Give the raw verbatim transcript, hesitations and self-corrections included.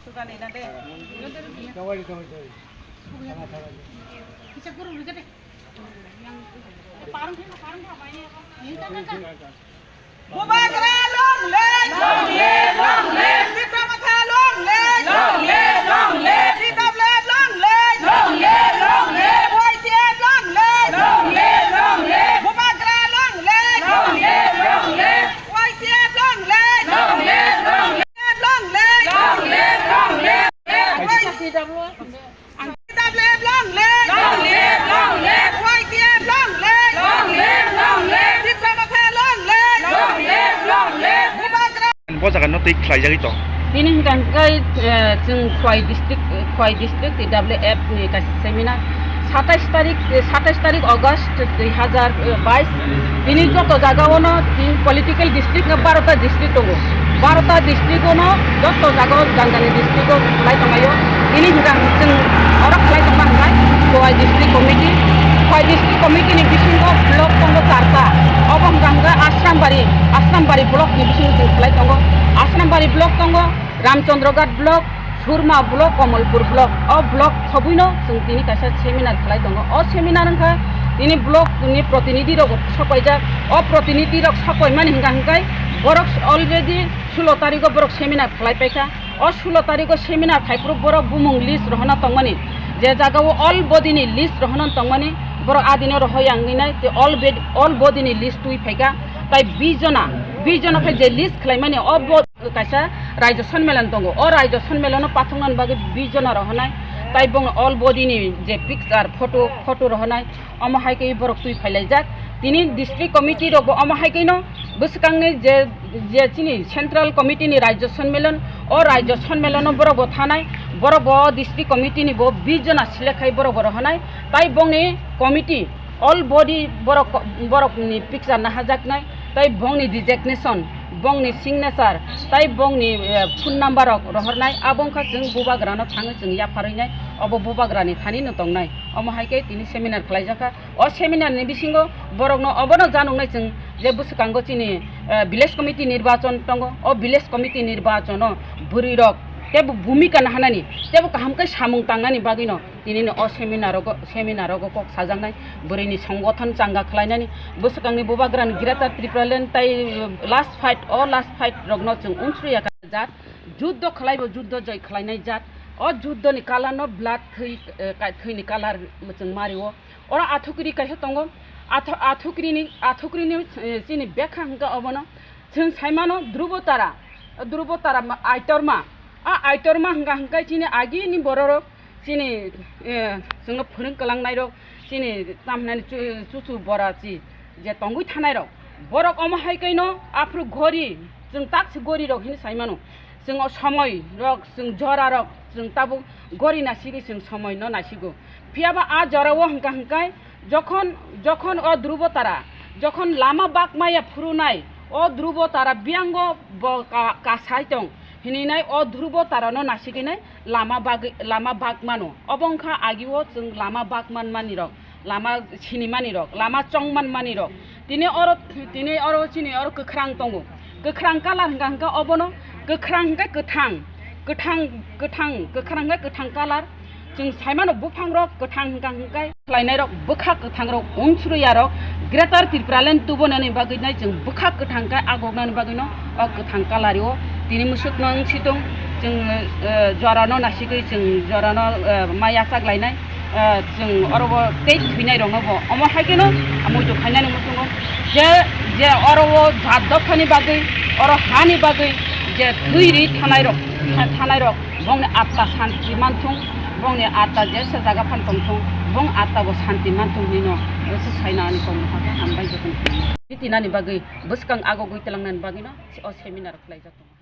Bubagra long live! Long live, long live! Tipra Motha long live! Long live, long live! T W F long live! Long live, long live! Y T F long live! Long live, long live! Bubagra long live! Long live, long live! Y T F long live! Long live, long live! Long live, long live, long live! T W F long live! Long live, long live! Y T F long live! Long live, long live! Tipra Motha long live! Long live, long live! Bubagra. Bo jaga no twi khlaijagwi tong. Bini hwnkha hwnkhe, eh, chwng Khwai district, Khwai district T W F ni kaisa seminar satais tarik, eh, satais tarik August dui hazar bais. Bini joto jaga ono political district no barota district tongo. Barota district ono joto jaga o jangani district o khlai tonglaio. Bini hwnkha chwng oro khlai tongma hwnkha Khwai district committee. Khwai district committee ni bisingo block tongo charta. Obo hwnkha hwnkha Asrambari, Asrambari block ni bisingo chwng khlai tongo. Asrambari block tongo, Ramchandraghat block, Surma block, Kamalpur block. O block khobwino chwng tini kaisa seminar khlai tongo. O seminar wngkha tini block ni protinidhi rok sokoijak. O protinidhi rok sokoimani hwnkha hwnkhe borok already sulo tarigo borok seminar khlai paikha. O sulo tarigo seminar khaiphuru borok bumung list rohorna tongmani, je jagao all body ni list rohorna tongmani, borok adino rohoi yang hinai te all bed-, all body ni list twi phaikha. Tai bish jona, bish jona khe je list khlaimani o bo-, kaisa Raijo Sonmelan tongo. O Raijo Sonmelano pathoknani bagwi bish jona rohornai. Tai bongno all body ni je picture, photo, photo rohornai. Omo hai khe borok twi phailaijak. Tini district committee rokbo omo hai kheno bwswkangni je, je chini central committee ni Raijo Sonmelan, o Raijo Sonmelano borokbo thanai, borokbo district committee ni bo bish jona select khai borokbo rohornai. Tai bongni committee, all body borok, borokni picture nahajaknai, tai bongni designation, bongni signature, tai bongni, eh, phone number rok rohornai, abo wngkha chwng bubagrano thangwi chwng yapharwinai, obo bubagrani thani no tongnai. Omo hai khe tini seminar khlaijakha. O seminar ni bisingo borokno obono janoknai chwng je bwswkango chini, eh, village committee nirbachon tongo. O village committee nirbachono bwrwirok teibo bhumika naharnani, teibo kaham khe samung tangnani bagwino Tinini o seminar rogo, seminar rogo kok sajaknai bwrwini songothon changa khlainani, bwswkangni bubagrani Greater Tripura Land tai last fight, o last fight rokno chwng unsuriya ka jat, juddo khlaibo juddo joi khlainai jat, o juddoni colour no blood thwi, eh, ka-, thwini colour chwng mario. Oro athukri kaisa tongo, athu-, athukrini, athukrini, eh, chini bekha hwnkha obono chwng saimano Dhrubo Tara, Dhrubo Tara ma-, Aitorma, a Aitorma hwnkha hwnkhe chini agini bororok, chini, eh, chwngno phwrwng kwlangnairok, chini tamhinani chu-, chuchu bora chi je tongwi thanairok, borok omo hai kaino aphuru gori, chwng taksi gorirok hinwi saimano. Chwng o somoirok, chwng jorarok, chwng tabuk gori nasigwi chwng somoino nasigo. Phiyaba a jorao hwnkha hwnkhe jokhon, jokhon o Dhrubo Tara, jokhon lama bakmaya phurunai, o Dhrubo Tara biyango bo ka-, kasai tong. Hininai o Dhrubo Tarano nasikinai lama bag-, lama bak mano. Obo wngkha agio chwng lama bak man manirok, lama sini manirok, lama chong man manirok. Tini oro, tini oro chini oro kwkhrang tongo. Kwkhrang colour hwnkha hwnkha obono, kwkhrang hwnkhe kwthang, kwthang, kwthang, kwkhrang hwnkhe kwthang colour. Chwng saimano buphangrok kwthang hwnkha hwnkhe khlainairok bwkha kwthangrok unsuriarok Greater Tripura Land tubunani bagwinai chwng bwkha kwthang khe agoknani bagwino o kwthang colour o tini mwswkno wng si tong. Chwng, eh, jorano nasigwi chwng jorano, eh, mai achak lainai, eh, chwng oro bo tei thwinairokno bo omo hai kheno muitu khainani muchungo je, je oro o jat dophani bagwi, oro hani bagwi je thwi ri thanairok, tha-, thanairok bongni atma santi manthung, bongni atma jesa jaga phan tongthung, bong atma bo santi manthung hinwi no, bwswk saina ani kok no hakhe hambai joto no. Tini nani bagwi bwskang agogwi twlangnani bagwi no o seminar khlaijak tongo.